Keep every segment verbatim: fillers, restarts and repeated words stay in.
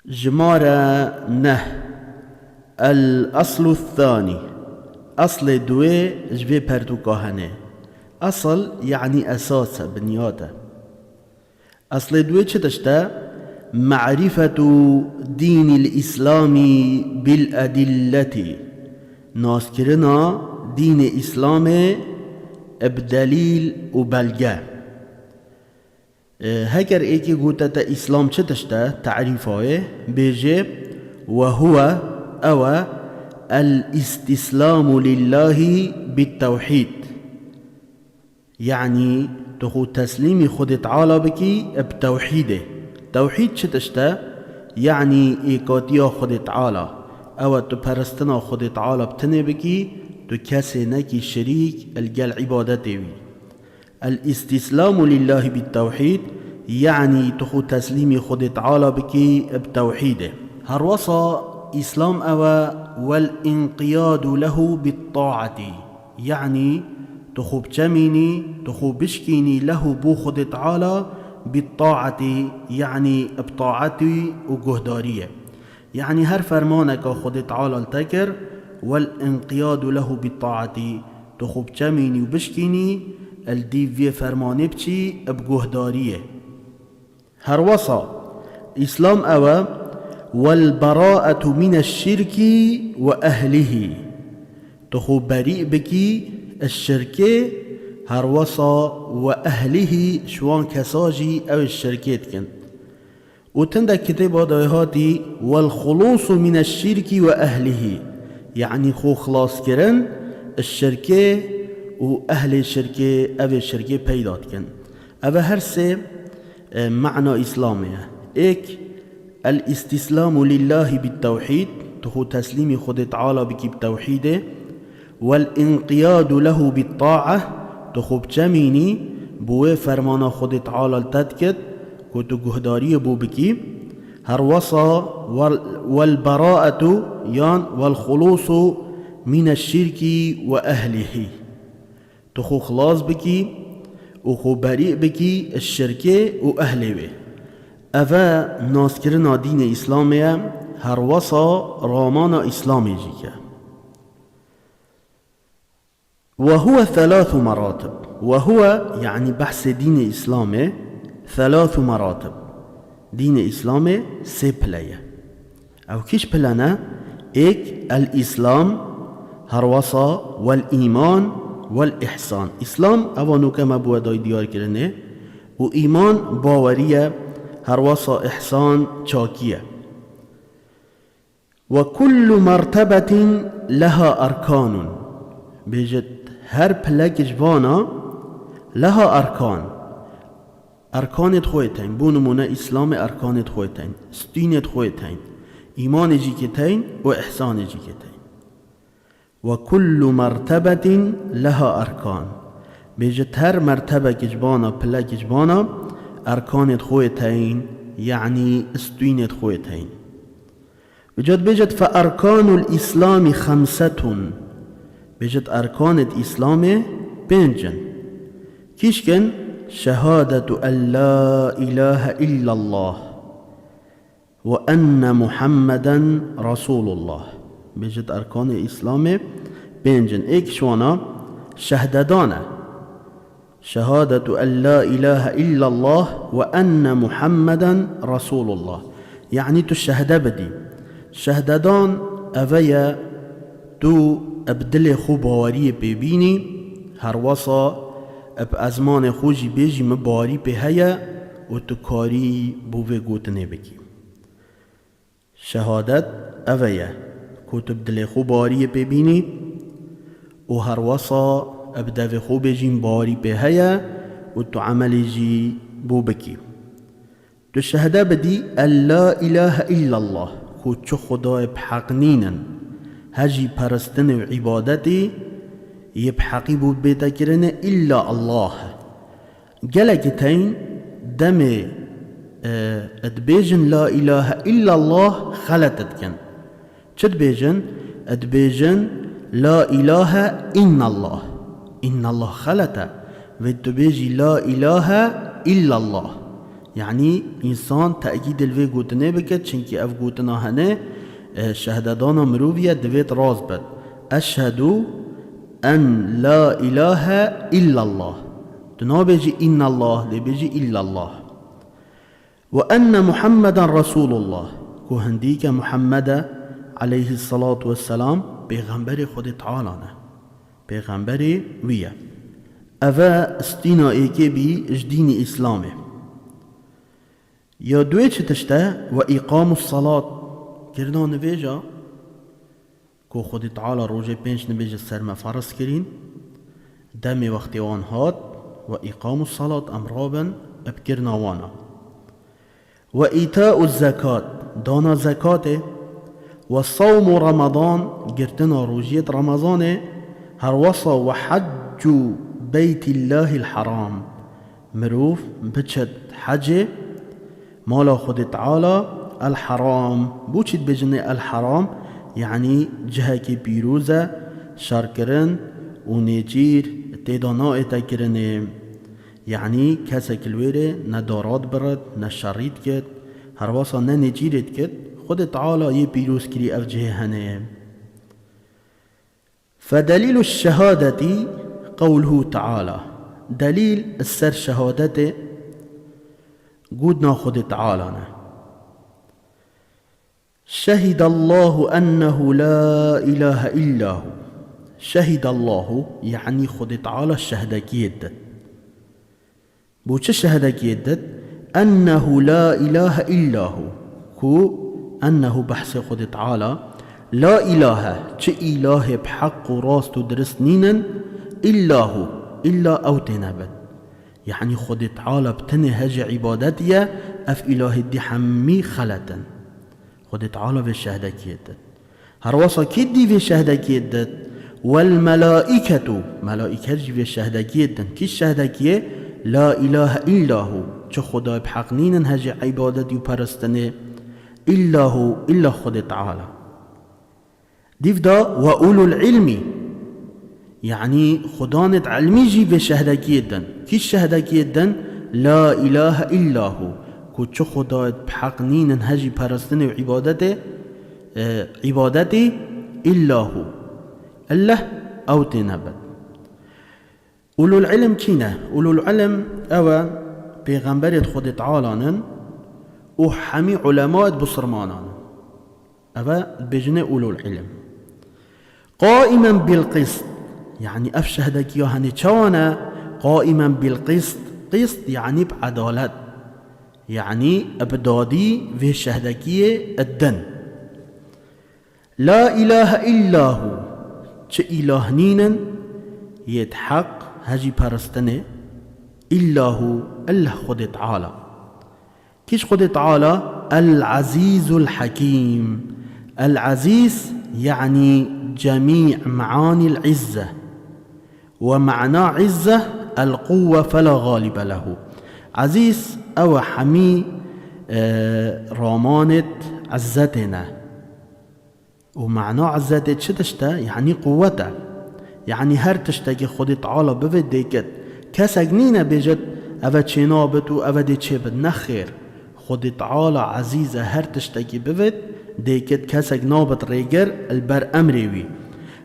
Jimare neh. El aslu thani. Aslê duê ji vê pertûka hene. Asl yanî esas e, binyat e. Aslê duê çi tişt e? Ma'rifetu dînil îslamî bil edilleti. Naskirina dînê Îslamê bi delîl û belge. E, heger êkê gote te Îslam çi tişt e, tarîfa wê, bêje, "Ve huwe, ew e, el îstîslamu lillahî bit tewhîd." Yanî tu xwe teslîmî Xwedê Teala bikî bi tewhîdê. Tewhîd çi tişt e? Yanî êkatiya Xwedê Teala. Ew e tu peristina Xwedê Teala bi tinê bikî, tu kesê nekî şirîk li gel îbadetê wî. El îstîslamu lillahî bit tewhîd, yanî tu xwe teslîmî Xwedê Teala bikî bi tewhîdê. Herwesa Îslam ew e, wel înqiyadu lehu bit taatî, yanî tu xwe biçemînî, tu xwe bişkînî lehu bo Xwedê Teala bit taatî, yanî bi taetî û guhdariyê. Yanî her fermaneka Xwedê Teala li te kir, wel înqiyadu lehu bit taatî, tu xwe biçemînî û bişkînî, li dîv vê fermanê biçî bi guhdariyê. Herwesa Îslam ew e, wel beraetu mine şirkî ve ehlihî. Tu xwe berî bikî ji şirkê, herwesa ve ehlihî, ji wan kesa jî ew ê şirkê dikin. Û tinde kitêba de hatî, "Wel xulûsu mine şirkî ve ehlihî", yanî xwe xilaskirin ji şirkê û ehlê şirkê, ev ê şirkê peyda dikin. Ev e her sê, e, mana Îslamê ye. Êk, el îstîslamu lillahî bit tewhîd, tu xwe teslîmî Xwedê Teala bikî bi tewhîdê. Wel înqiyadu lehu bit tae, tu xwe biçemînî, bi wê fermana Xwedê Teala li te dikit, ku tu guhdariyê bo bikî. Herwesa wel, wel beraetu yan wel xulûsu mine şirkî ve ehlihî. Tu xwe xilas bikî û xwe berî bikî ji şirkê û ehlê wê. Ev e naskirina dînê Îslamê ye, herwesa ramana Îslamê jî ye. Ve huve thelâthu meratib. Ve huve, yanî behsê dînê Îslamê, thelâthu meratib. Dînê Îslamê sê pile ye. Ew kîj pile ne? Êk, el-Îslam, herwesa wel-îman, wel-îhsan. Îslam, eva nûke me bi we dayî diyarkirinê. Û îman, bawerî ye, herwesa îhsan, çakî ye. Ve kullu mertebetin leha erkanun. Bêjit, her pilek ji vana leha erkan. Erkanê xwe tên. Bo nimûne Îslamê erkanê xwe tên. Stûnê xwe tên. Îmanê jî kê tên û îhsanê jî kê tên. Ve kullu mertebetin leha erkan. Bêjit, her mertebek ji vana, pilek ji vana erkanê xwe tên, yanî stûnê xwe tên. Vêca dibêjit, "Fe erkanul Îslamî xemsetun." Bêjit, erkanê Îslamê pênc in. Kîşk in? Şehadetu en la îlahe illallah ve enne Muhammeden Resulullah. Bêjit, erkanê Îslamê pênc in. Êk ji wana şehdedan e. Şehadetu en la îlahe illallah ve enne Muhammeden Resulullah. Yanî tu şehde bidî. Şehdedan eve ye, tu bi dilê xwe baweriyê pê bînî, herwesa bi ezmanê xwe jî bêjî min bawerî pê heye û tu karî bo vê gotinê bikî. Şehadet eve ye, ku tu bi dilê xwe baweriyê pê bînî û herwesa bi devê xwe bêjî min bawerî pê heye û tu emelê jî bo bikî. Tu şehde bidî en la îlahe illallah, ku çi xwedayê bi heq nînin, hejî peristinê û îbadetê yê bi heqî bo bête kirinê îlla Allah. Gelekî teyn demê, e, dibêjin la îlahe illallah xelet dikin. Çi dibêjin? Dibêjin la îlahe innallah. Innallah xelet e. Vê tu bêjî la îlahe illallah. Yanî însan tekîdê li vê gotinê bike, çimkî ev gotina hene, e, şehededana mirovî ye, divêt rast bit. Eşhedû en la îlahe illallah. Tu nabêjî înnallah, lê bêjî illallah. Ve enne Muhammeden Resûlullah. Ku hindîke Muhammed e, aleyhissalatu vesselam, pêxemberê Xwedê Teala ne. Pêxemberê wî ye. Ev e stîna êkê bî ji dînî Îslamê. Ya duê çi tişt e? Ve îqamus salat. Kirina nivêja ku Xwedê Teala rojê pênc nivêj li ser me ferz kirîn, demê wextê wan hat, ve îqamus salat, em rabin bi kirina wan a. Ve îta'u zekat, dana zekatê, ve sawmu Ramadan, girtina rojiyê di Remezanê, herwesa ve heccu beytillahil heram, mirov biçit hecê mala Xwedê Teala, el heram. Bo çi dibêjinê el heram? Yanî cihekî pîroz e, şerkirin û nêçîr tê de naête kirinê. Yanî kesek li wê rê ne dara dibirit, ne şerî dikit, herwesa ne nêçîrê dikit, Xwedê Teala yê pîroz kirî ev cihê hene. Fedelîlu şehadetî qewluhu Teala. Delîl li ser şehadetê gotina Xwedê Teala ne. Şehidallahu ennehu la ilahe illa hu. Şehidallahu, yanî Xwedê Teala şehdekiyê dit. Bo çi şehdekiyê dit? Ennehu la ilahe illa hu. Ku ennehu behsê Xwedê Teala, la ilahe, çi îlahê bi heq û rast û dirist nînin, illa hu, illa ew têne bit. Yanî Xwedê Teala bi tenê hejî îbadetî ye, ev îlahê dî hemî xelet in. Xwedê Teala vê şehdekiyê dit. Herwesa kî dî vê şehdekiyê dit? Wel melaîketu, melaîket jî vê şehdekiyê din. Kî şehdekiyê? La îlahe illa hu, çi Xwedayê bi heq nînin hejî îbadetî û peristinê, illa hu, illa Xwedê Teala. Dîv de ve ulul ilmî, yanî xudanêt ilmî jî vê şehdekiyê din. Kî şehdekiyê din? La ilahe illa hu, ku çi xudayêt bi heq nînin hejî perestinê û îbadetê, e, îbadetê illa hu, elleh ew têne bin. Ulul ilm kî ne? Ulul ilm ew e pêxemberêt Xwedê Teala nin û hemî ulemayêt busirmanan in. Ev e dibêjinê ulul ilm. Qaimen bil qist. Yanî ev şehdekiya henê çawa ne? Qaimen bil qist. Qist yanî bi edalet. Yanî bi dadî vê şehdekiyê din. La ilahe illa hu. Çi îlah nînin yê di heq hejî peristinê, illa hu, illa Xwedê Teala. Kî ji Xwedê Teala? El Ezîzul Hekîm. El Ezîz, yanî cemî meanîl izze. Ve mana izze, el quwwe fela galibe lehu. Ezîz, ew e hemî, e, ramanêt izzetê ne. Û mana izzetê çi tişt e? Yanî quwwet e. Yanî her tiştekî Xwedê Teala bivêt dêkit. Kesek nîne bêjit, ev e çênabit û ev e dê çêbit. Nexêr. Xwedê Teala ezîz e, her tiştekî bivêt dêkit, kesek nabit rêgir li ber emrê wî.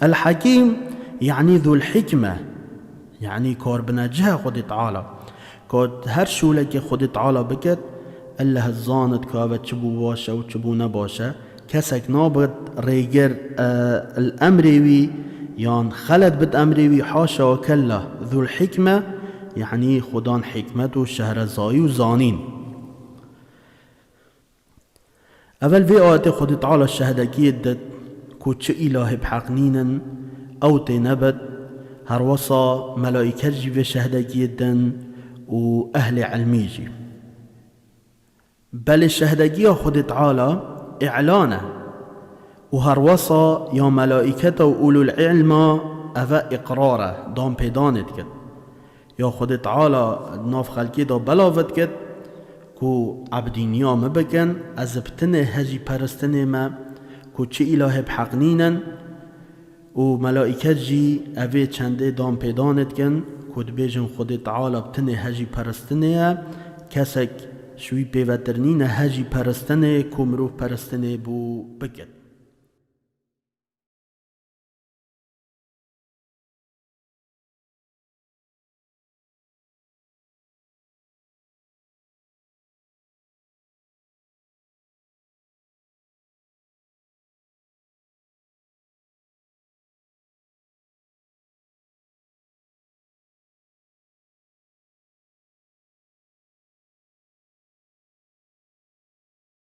El Hekîm, yanî zul hikme. Yanî karbinecih e Xwedê Teala. Ku her şûlekê Xwedê Teala bikit, elleh zanit ku ev e çi bû baş e û çi bû ne baş e. Kesek nabit rêgir, e, li emrê wî, yan xelet bit emrê wî, haşa ve kella. Zul hikme, yanî xudan hikmet û şehrezayî û zanîn. Evel vê ayetê Xwedê Teala şehdekiyê dit ku çi îlahê bi heq nînin, ew tê nebit, herwesa melaîket jî vê şehdekiyê din û ehlê ilmî jî. Belê şehdekiya Xwedê Teala îlan e û herwesa ya melaîketa û ulul îlma ev e îqrar e, dan pêdanê dikit. Ya Xwedê Teala di nav xelkê de belav dikit ku ebdîniya min bikin, ez bi tinê hejî peristinê me, ku çi îlahê bi heq nînin, û melaîket jî evê çendê dan pêdanê dikin ku dibêjin Xwedê Teala bi tinê hejî peristinê ye, kesek Ji wî pêvetir nîne he jî peristinê ku mirov peristinê bû bikit.